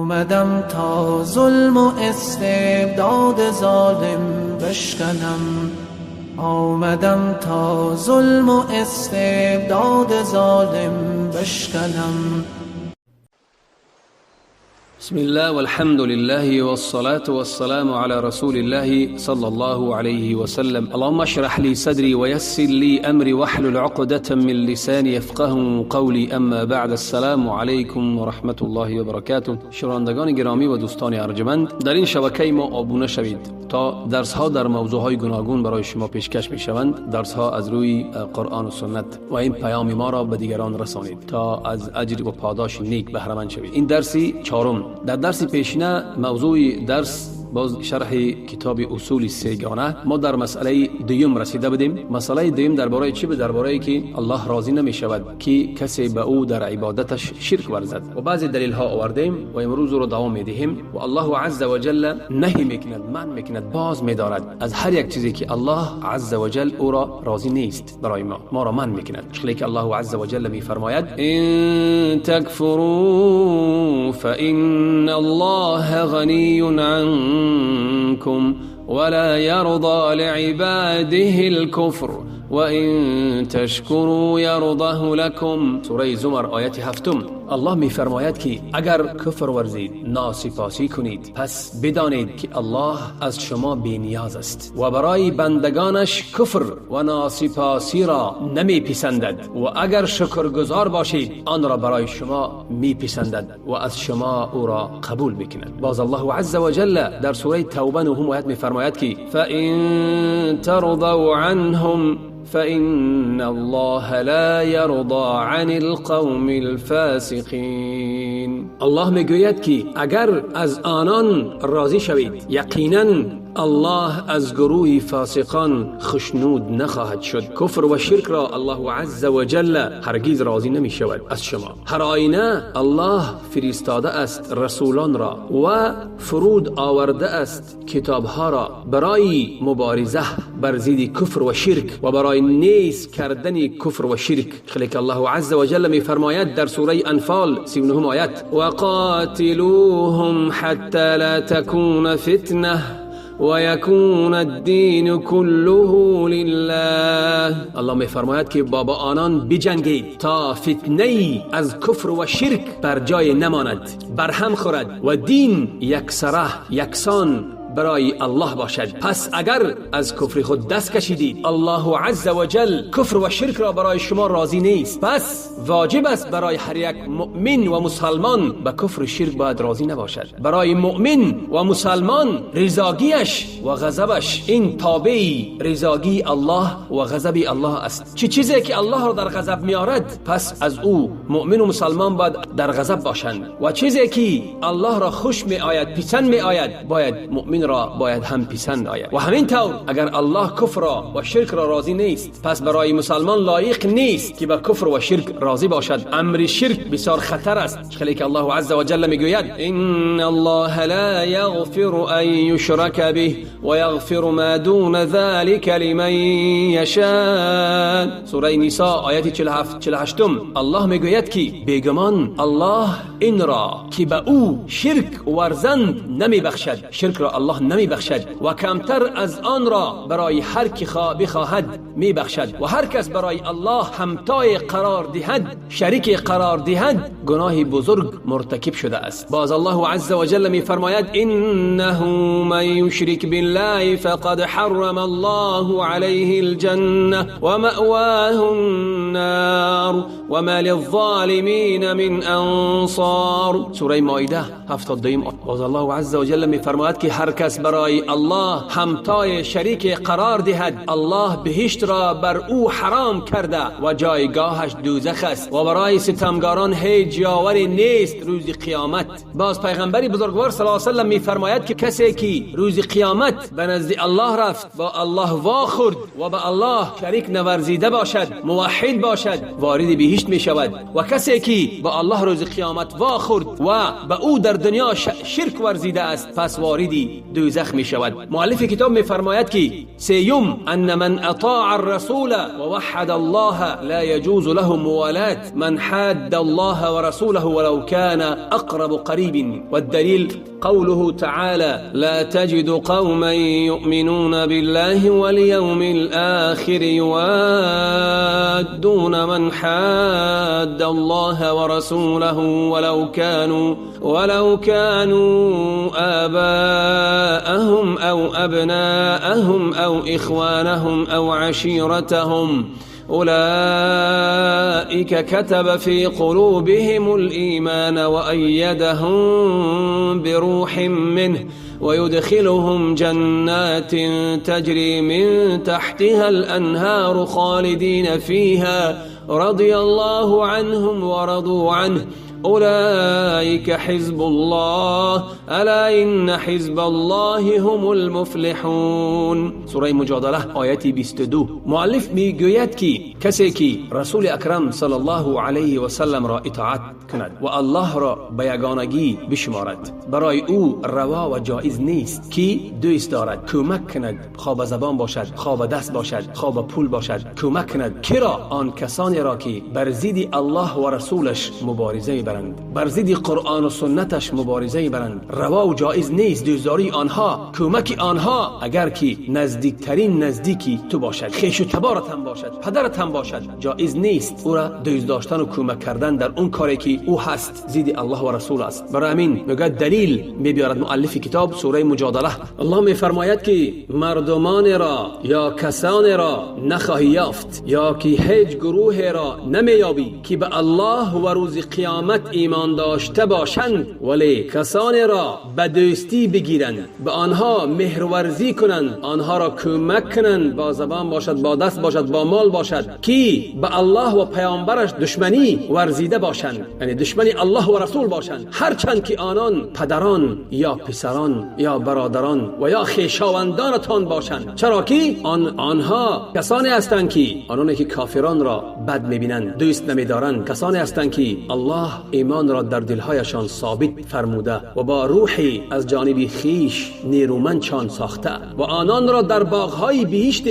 آمدم تا ظلم و استبداد ظالم بشکنم، آمدم تا ظلم و استبداد ظالم بشکنم. بسم الله والحمد لله والصلاة والسلام على رسول الله صلى الله عليه وسلم. اللهم اشرح لي صدري ويسر لي أمري واحلل عقدة من لساني يفقه قولي. اما بعد، السلام علیکم و رحمت الله و برکاته. شنوندگان گرامی و دوستان ارجمند، در این شبکه ما آبونه شوید تا درس ها در موضوع های گوناگون برای شما پیشکش می شوند. درس ها از روی قرآن و سنت و این پیام ما را به دیگران رسانید تا از اجر و پاداش نیک بهره مند شوید. این درسی چهارم. در درس پیشینه موضوع درس باز شرح کتاب اصول سه‌گانه ما در مسئله دوم رسیده بودیم. مسئله دوم درباره چی بود؟ درباره که الله راضی نمی شود که کسی به او در عبادتش شرک ورزد و بعضی دلیل ها آوردیم و امروز رو دوام می دهیم. و الله عز وجل نهی میکند، منع میکند، باز میدارد از هر یک چیزی که الله عز وجل او را راضی نیست برای ما را منع میکند. چون که الله عز وجل میفرماید ان تکفروا فان الله غنی عنکم ولا يرضى لعباده الكفر وإن تشكروا يرضه لكم. سوره زمر آیت هفتم. الله می فرماید که اگر کفر ورزید، ناسپاسی کنید، پس بدانید که الله از شما بی نیاز است و برای بندگانش کفر و ناسپاسی را نمی پسندد و اگر شکرگزار باشید آن را برای شما می پسندد و از شما او را قبول میکند. باز الله عز وجل در سوره توبه نهم آیت می فرماید که فإن ترضوا عنهم فإن الله لا يرضى عن القوم الفاسقين. الله میگوید که اگر از آنان راضی شوید یقینا الله از گروه فاسقان خشنود نخواهد شد. کفر و شرک را الله عز وجل هرگز راضی نمی شود از شما. هر آینه الله فرستاده است رسولان را و فرود آورده است کتابها را برای مبارزه بر ضد کفر و شرک و برای نیست کردن کفر و شرک. خلی که الله عز وجل می فرماید در سوره انفال 39 آیت وقاتلوهم حتی لا تكون فتنه ويكون الدين كله لله. الله می فرماید که بابا آنان بجنگید تا فتنه از کفر و شرک بر جای نماند، برهم خورد و دین یکسره یکسان برای الله باشد. پس اگر از کفر خود دست کشیدید، الله عز وجل کفر و شرک را برای شما راضی نیست. پس واجب است برای هر یک مؤمن و مسلمان به کفر و شرک باید راضی نباشد. برای مؤمن و مسلمان رضاگیش و غضبش این تابع رضاگی الله و غضب الله است. چه چیزی که الله را در غضب میارد پس از او مؤمن و مسلمان باید در غضب باشند و چیزی که الله را خوش می آید، پسند می آید، باید مؤمن را باید هم پسند آید. و همین طور اگر الله کفر را و شرک را راضی نیست، پس برای مسلمان لایق نیست که به کفر و شرک راضی باشد. امر شرک بسیار خطر است. خیلی که الله عز وجل میگوید ان الله لا یغفر ان یشرک به و یغفر ما دون ذلك لمن یشاء. سوره نساء آیت 47 48. الله میگوید که بیگمان الله این را که به او شرک ورزند نمیبخشد، شرک را الله نمی بخشد و کمتر از آن را برای هر کی بخواهد می بخشد. و هر کس برای الله همتای قرار دهد، شریک قرار دهد، گناه بزرگ مرتکب شده است. باز الله عز وجل می فرماید انه من یشرک بالله فقد حرم الله علیه الجنه و مأواه النار وما للظالمین من انصار. سوره مائده 72. باز الله عز وجل می فرماید که هر کس برای الله همتای شریک قرار دهد، الله بهشت را بر او حرام کرده و جایگاهش دوزخ است و برای ستمگاران هیچ یاوری نیست روز قیامت. باز پیغمبر بزرگوار صلی الله علیه و سلم میفرماید که کسی که روز قیامت به نزد الله رفت، با الله واخورد و به الله شریک نورزیده باشد، موحد باشد، وارد بهشت می شود. و کسی که با الله روز قیامت واخورد و به او در دنیا شرک ورزیده است، پس واردی دوزخ می شود. مؤلف کتاب می فرماید که سیوم ان من اطاع الرسول ووحد الله لا يجوز له موالاه من حاد الله ورسوله ولو كان اقرب قريب. والدليل قوله تعالى لا تجد قوما يؤمنون بالله واليوم الآخر يوادون من حاد الله ورسوله ولو كانوا آباءهم أو أبناءهم أو إخوانهم أو عشيرتهم أولئك كتب في قلوبهم الإيمان وأيدهم بروح منه ويدخلهم جنات تجري من تحتها الأنهار خالدين فيها رضي الله عنهم ورضوا عنه أولئك حزب الله ألا إن حزب الله هم المفلحون. سوره مجادله آیت 22. مؤلف میگوید که کسی که رسول اکرم صلی الله علیه و سلم را اطاعت کند و الله را به یگانگی بشمارد، برای او روا و جایز نیست که دوست دارد کمک کند، خواه زبان باشد، خواه دست باشد، خواه پول باشد، کمک کند کرا آن کسانی را که بر ضد الله و رسولش مبارزه برند، بر ضد قرآن و سنتش مبارزه برند. روا و جایز نیست دوستداری آنها، کمک آنها، اگر که نزدیکترین نزدیکی تو باشد، خویش و تبارت هم باشد، پدرت هم باشد، جایز نیست او را دوست داشتن و کمک کردن در اون کاری که او هست ضد الله و رسول است. برای همین میگه دلیل میبیارد مؤلف کتاب سوره مجادله. الله میفرماید که مردمان را یا کسان را نخواهی یافت یا که هیچ گروه را نمییابی که به الله و روز قیامت ایمان داشته باشند، ولی کسانی را به دوستی بگیرند، به آنها مهرورزی کنند، آنها را کمک کنند، با زبان باشد، با دست باشد، با مال باشد، که به الله و پیامبرش دشمنی ورزیده باشند، یعنی دشمنی الله و رسول باشند، هرچند که آنان پدران یا پسران یا برادران و یا خویشاوندانتان باشند، چرا که آنها کسانی هستند که آنانی که کافران را بد میبینند، دوست نمیدارند، کسانی هستند که الله ایمان را در دلهایشان ثابت فرموده و با روحی از جانب خیش نیرومندشان ساخته و آنان را در باغهای بهشت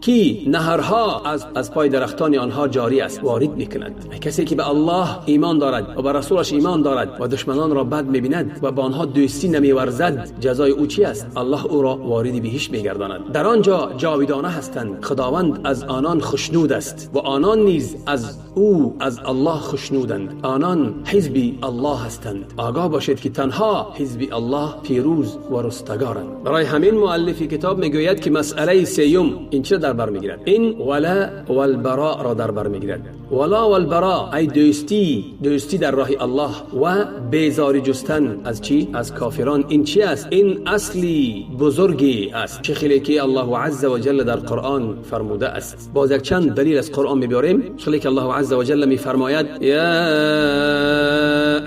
که نهرها از پای درختان آنها جاری است وارد میکند. کسی که به الله ایمان دارد و به رسولش ایمان دارد و دشمنان را بد میبیند و با آنها دوستی نمیورزد، جزای او چی است؟ الله او را وارد بهشت میگرداند. در آنجا جاودانه هستند، خداوند از آنان خشنود است و آنان نیز از او، از الله خشنودند. آنان حزب الله هستند. آگاه باشید که تنها حزب الله پیروز و رستگارند. برای همین مؤلف کتاب میگوید که مسئله سیوم این چه در بر میگیرد؟ این ولا والبراء را در بر میگیرد. ولا والبراء ای دوستی، دوستی در راه الله و بیزاری جستن از چی؟ از کافران. این چی است؟ این اصلی بزرگی است چه خیلی که الله عز و جل در قرآن فرموده است. باز یک چند دلیل از قرآن میبیاریم. خیلی که الله عز و جل میفرماید یا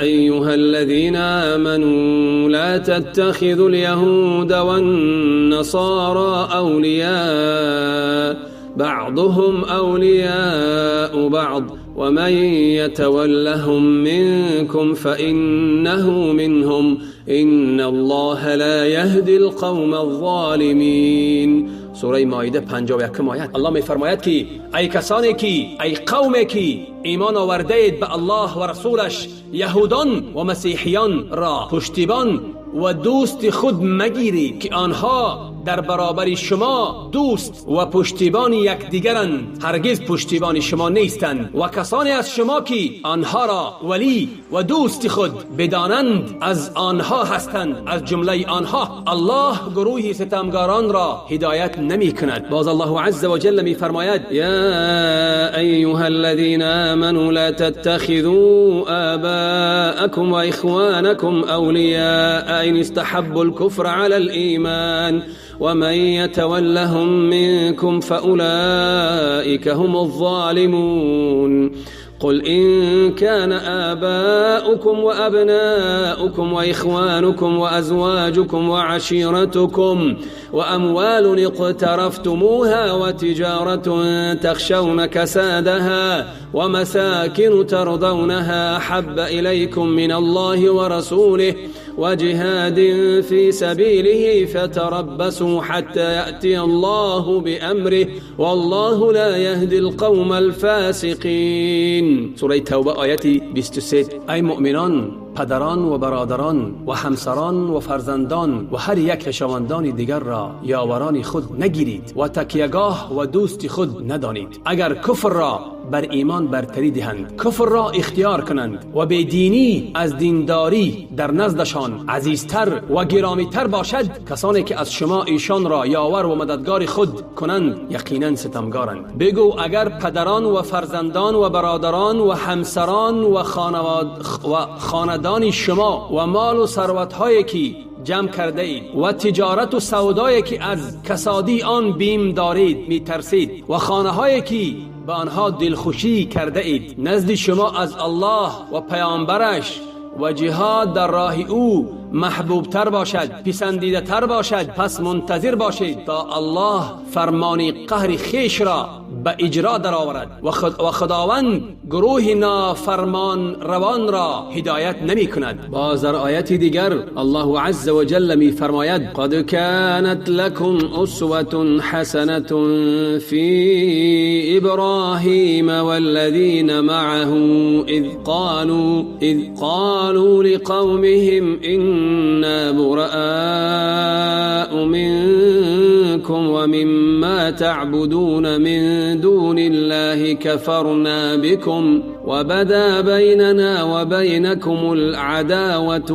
ایها الذین آمنوا لا تتخذوا اليهود والنصارى اولیاء بعضهم أولياء بعض ومن يتولهم منكم فإنه منهم إن الله لا يهدي القوم الظالمين. سوره مائده 51 آیت. الله می فرماید که ای کسانی که، ای قومی که ایمان آورده اید به الله و رسولش، یهودان و مسیحیان را پشتیبان و دوست خود مگیرید که آنها در برابر شما دوست و پشتیبان یکدیگرند، هرگز پشتیبان شما نیستند. و کسانی از شما که آنها را ولی و دوست خود بدانند از آنها هستند، از جمله آنها. الله گروه ستمگاران را هدایت نمی کند. باز الله عز و جل می فرماید یا ایها الذین آمنوا لا تتخذوا آباءکم و اخوانکم اولیاء إن استحبوا الكفر على الإيمان ومن يتولهم منكم فأولئك هم الظالمون. قل إن كان آباؤكم وأبناؤكم وإخوانكم وأزواجكم وعشيرتكم وأموال اقترفتموها وتجارة تخشون كسادها ومساكن ترضونها أحب إليكم من الله ورسوله وجهاد في سبيله فتربصوا حتى يأتي الله بأمره والله لا يهدي القوم الفاسقين. سورة توبة آیت 23. ای مؤمنان، پدران و برادران و همسران و فرزندان و هر یک خویشاوندان دیگر را یاوران خود نگیرید و تکیهگاه و دوست خود ندانید. اگر کفر را بر ایمان برتری دهند، کفر را اختیار کنند و به دینی از دینداری در نزدشان عزیزتر و گرامیتر باشد، کسانی که از شما ایشان را یاور و مددگار خود کنند یقینا ستمگارند. بگو اگر پدران و فرزندان و برادران و همسران و خاندان شما و مال و ثروت‌هایی که جمع کرده اید و تجارت و سودایی که از کسادی آن بیم دارید میترسید و خانه هایی که به آنها دلخوشی کرده اید نزد شما از الله و پیامبرش و جهاد در راه او محبوب تر باشد، پسندیده تر باشد، پس منتظر باشید تا الله فرمان قهر خیش را به اجرا درآورد و خداوند گروه نافرمان روان را هدایت نمی کند. باز در آیت دیگر الله عز و جل می فرماید قد كانت لكم اسوة حسنة في ابراهیم والذین معه اذ قالوا لقومهم إنا براء منكم ومما تعبدون من دون الله كفرنا بكم وبدا بيننا وبينكم العداوة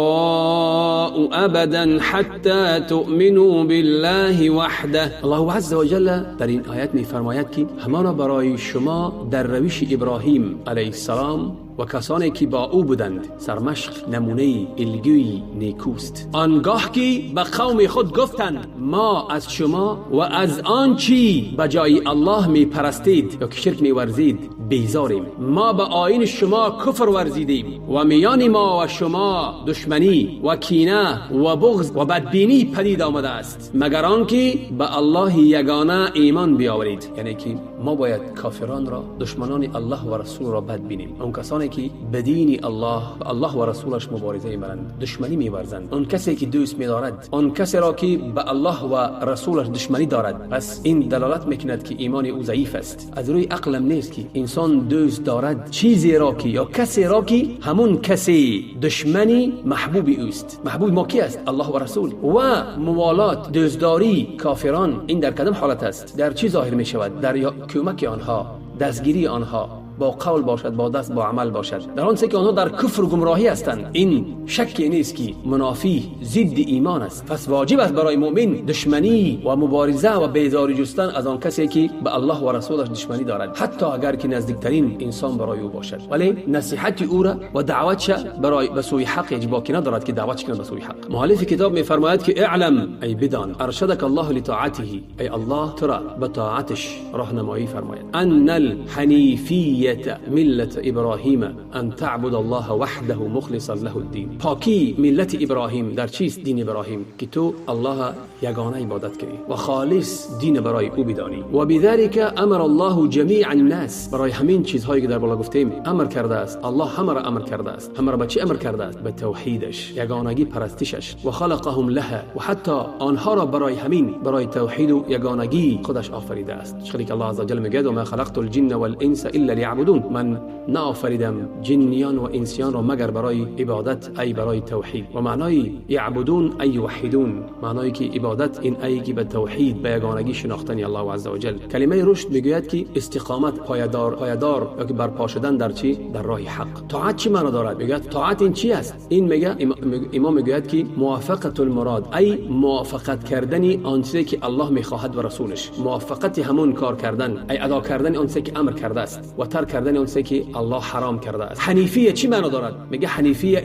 والبغضاء أبدا حتى تؤمنوا بالله وحده. الله عز وجل در این آیت می فرماید که همانا برای شما در روش ابراهیم علیه السلام و کسانی که با او بودند سرمشق نمونه الگوی نیکوست. آنگاه که به قوم خود گفتند ما از شما و از آنچه به جای الله می پرستید یا که شرک می ورزید بیزاریم، ما به آیین شما کفر ورزیدیم و میان ما و شما دشمنی و کینه و بغض و بدبینی پدید آمده است، مگر آنکه به الله یگانه ایمان بیاورید. یعنی که ما باید کافران را، دشمنان الله و رسول را بد بینیم، اون کسانی که به دین الله، به الله و رسولش مبارزه میبرند، دشمنی میورزند، اون کسی که دوست میدارد، اون کسی را که به الله و رسولش دشمنی دارد، پس این دلالت میکند که ایمان او ضعیف است. از روی عقلم نیست که انسان دوست دارد چیزی را که یا کسی را که همون کسی دشمنی محبوب اوست. محبوب ما کی است؟ الله و رسول. و موالات، دوستداری کافران، این در کدام حالت است؟ در چی ظاهر میشود؟ در کمک آنها، دستگیری آنها، با قول باشد، با دست، با عمل باشد. در آن که آنها در کفر و گمراهی هستند، این شکی نیست که منافی ضد ایمان است. پس واجب است برای مؤمن دشمنی و مبارزه و بیزاری جستن از آن کسی که به الله و رسولش دشمنی دارد، حتی اگر که نزدیکترین انسان برای او باشد. ولی نصیحت او را و دعوتش برای به سوی حق اجباکی ندارد که دعوتش کنه به سوی حق. مؤلف کتاب می‌فرماید که اعلم، ای بدان، ارشدک الله لطاعته، ای الله تو را به طاعتش راهنمایی فرماید. ان الحنیفیه ملت ابراهیم ان تعبد الله وحده مخلصا له الدین. پاکی ملت ابراهیم در چیست؟ دین ابراهیم که تو الله یگانه عبادت کنی و خالص دین برای او بدانی. و بذلك امر الله جمیع الناس. برای همین چیزهایی که در بالا گفتیم امر کرده است، الله همه را امر کرده است. همه را به چی امر کرده است؟ به توحیدش، یگانگی پرستشش. و خلقهم لها، و حتی آنها را برای همین، برای توحید و یگانگی خودش آفریده است. چیزی که الله عزوجل میگه و ما خلقت الجن والانس الا لیعبدون، من نآفریدم جنیان و انسیان را مگر برای عبادت، ای برای توحید. و معنای یعبدون ای یوحدون، معنای که عبادت این ای که به توحید، به یگانگی شناختن الله عزوجل. کلمه رشد میگوید که استقامت، پایدار یا که برپا شدن در چی؟ در راه حق. طاعت چی معنا دارد؟ میگوید طاعت این چی است؟ این میگه امام میگوید که موافقت المراد، ای موافقت کردن آن چیزی که الله میخواهد و رسولش، موافقت همون کار کردن، ای ادا کردن آن چیزی که امر کرده است و ترک کردن آن چیزی که الله حرام کرده است. حنیفیه چی معنا دارد؟ میگه حنیفیه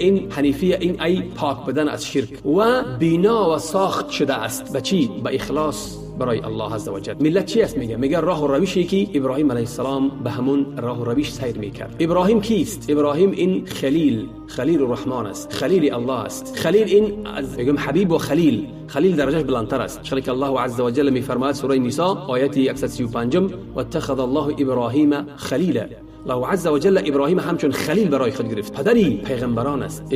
این ای پاک بدن از شرک و بینا و ساخت شده است به چی؟ به اخلاص برای الله عز و جل. ملت چی است؟ میگه راه و روشی که ابراهیم علیه السلام به همون راه و روش سیر میکرد. ابراهیم کیست؟ ابراهیم این خلیل الرحمن است، خلیل الله است. خلیل این از میگم حبیب و خلیل، خلیل درجهش بلندتر است. چون که الله عز و جل میفرماید سوره نساء آیت 135 و اتخذ الله ابراهیم خلیلا. الله عز و جل ابراهیم همچون خلیل برای خود گرفت، پدری پیغمبران است.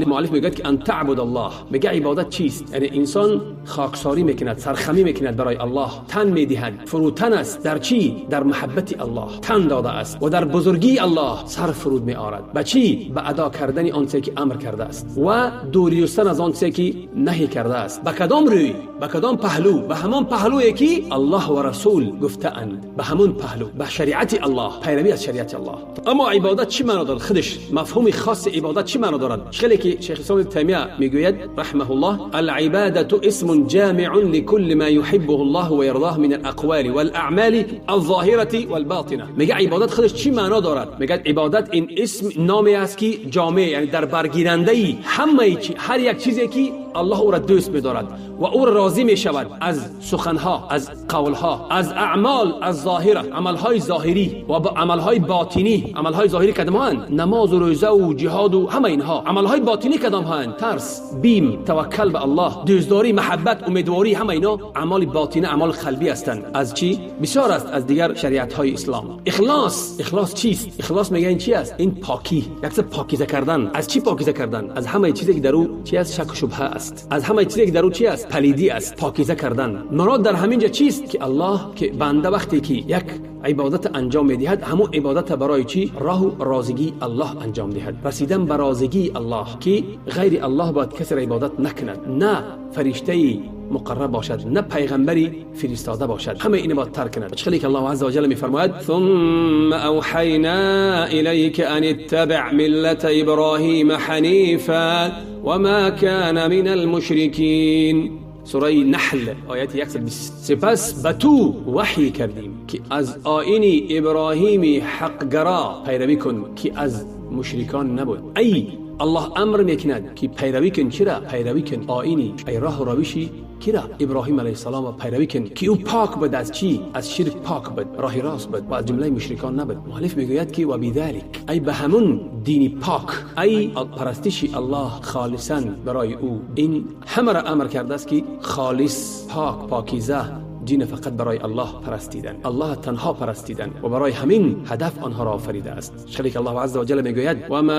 مؤلف میگه که ان تعبد الله، میگه عبادت چیست؟ یعنی انسان خاکساری میکند، سرخمی میکند برای الله، تن میدهد، فروتن است در چی؟ در محبت الله تن داده است و در بزرگی الله سر فرود میآورد. به چی؟ به ادا کردن آنچه که امر کرده است و دوری جستن از آنچه که نهی کرده است. به کدام روی؟ به کدام پهلو؟ به همان پهلویی که الله و رسول گفته اند، به همان پهلو، به شریعت الله، پیروی از شریعت الله. اما عبادت چی معنا دارد؟ خودش مفهوم خاص عبادت چی معنا دارد؟ خیلی که شیخ اسلام ابن تیمیه میگوید رحمه الله: العبادة اسم جامع لكل ما يحبه الله ويرضاه من الاقوال والاعمال الظاهرة والباطنة. میگه عبادت خودش چی معنا دارد؟ میگه عبادت این اسم نامی است که جامع، یعنی در برگیرنده همه چی، هر یک چیزی که الله او را دوست می‌دارد و او را راضی می‌شود از سخنها، از قولها، از اعمال، از ظاهره، عملهای ظاهری و با عملهای باطنی. عملهای ظاهری کدام هستند؟ نماز و روزه و جهاد و همه اینها. عملهای باطنی کدام هستند؟ ترس، بیم، توکل به الله، دوستداری، محبت، امیدواری، همه اینا اعمال باطنی، اعمال قلبی هستند. از چی؟ بسیار است از دیگر شریعت‌های اسلام. اخلاص، اخلاص چیست؟ اخلاص میگه این چی است؟ این پاکی، یک چیز پاکیزه کردن. از چی پاکیزه کردن؟ از همه چیزی که در او چی است؟ شک و شبهه است. از همه چیزی که در او چی است؟ پلیدی است. پاکیزه کردن. مراد در همینجا چیست؟ که الله، که بنده وقتی که یک عبادت انجام میدهد، همون عبادت برای چی؟ راه و رازگی الله انجام دهد، رسیدن به رازگی الله که غیر الله باید کسی را عبادت نکند، نه فرشته مقرب باشد، نه پیغمبری فرستاده باشد، همه اینو باید ترک کند. چخلی که الله عز وجل میفرماید: ثم اوحینا الیک ان اتبع ملت ابراهیم حنیفا وما کان من المشرکین. سوره نحل آیت 120. سپس به تو وحی کردیم که از آیین ابراهیم حقگرا پیروی کن که از مشرکان نبود. ای الله امر میکند که پیروی کن. چرا پیروی کن؟ آیینی، ای راه و روشی کرا ابراهیم علیه السلام پیروی کن که او پاک بود. از چی؟ از شرک پاک بود، راه راست بود و از جمله مشرکان نبود. مؤلف میگوید که و بذلک، ای به همون دین پاک، ای پرستش الله خالصا برای او، این همه را امر کرده است که خالص، پاک، پاکیزه دین فقط برای الله پرستیدن، الله تنها پرستیدن و برای همین هدف آنها را آفریده است. چون که الله عز و جل میگوید: و ما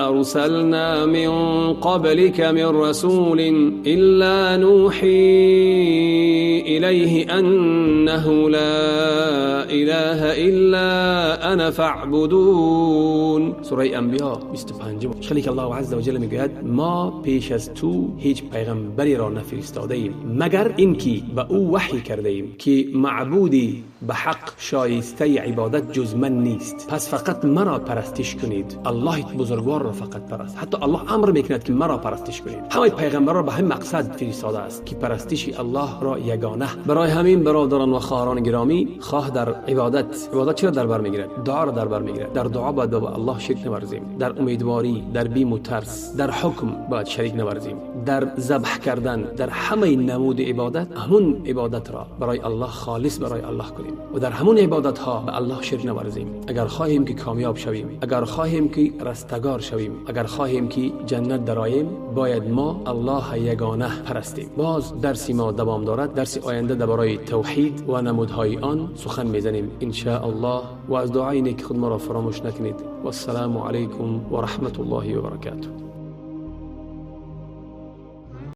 ارسلنا من قبلك من رسول الا نوحی الیه انه لا اله الا انا فاعبدون. سوره انبیاء 25. چون که الله عز و جل میگوید ما پیش از تو هیچ پیغمبری را نفرستاده ایم مگر این که به او وحی کرده ایم که معبودی به حق شایسته عبادت جز من نیست، پس فقط مرا پرستش کنید. الله بزرگوار را فقط پرست. حتی الله امر میکند که مرا پرستش کنید. همه پیغمبران را به همین مقصد فرستاده است که پرستش الله را یگانه. برای همین برادران و خواهران گرامی، خواه در عبادت، عبادت چرا در بر میگیرد؟ دعا را در بر میگیرد. در دعا باید با الله شرک نورزیم، در امیدواری، در بیم و ترس، در حکم باید شریک نورزیم، در ذبح کردن، در همه نمود عبادت، همون عبادت را برای الله خالص برای الله کنیم و در همون عبادت ها به الله شرک نورزیم. اگر خواهیم که کامیاب شویم، اگر خواهیم که رستگار شویم، اگر خواهیم که جنت درآییم، باید ما الله یگانه پرستیم. باز درس ما دوام دارد. درس آینده درباره توحید و نمودهای آن سخن میزنیم ان شاء الله. و از دعای نیک خود ما را فراموش نکنید. و السلام علیکم و رحمت الله و برکاته.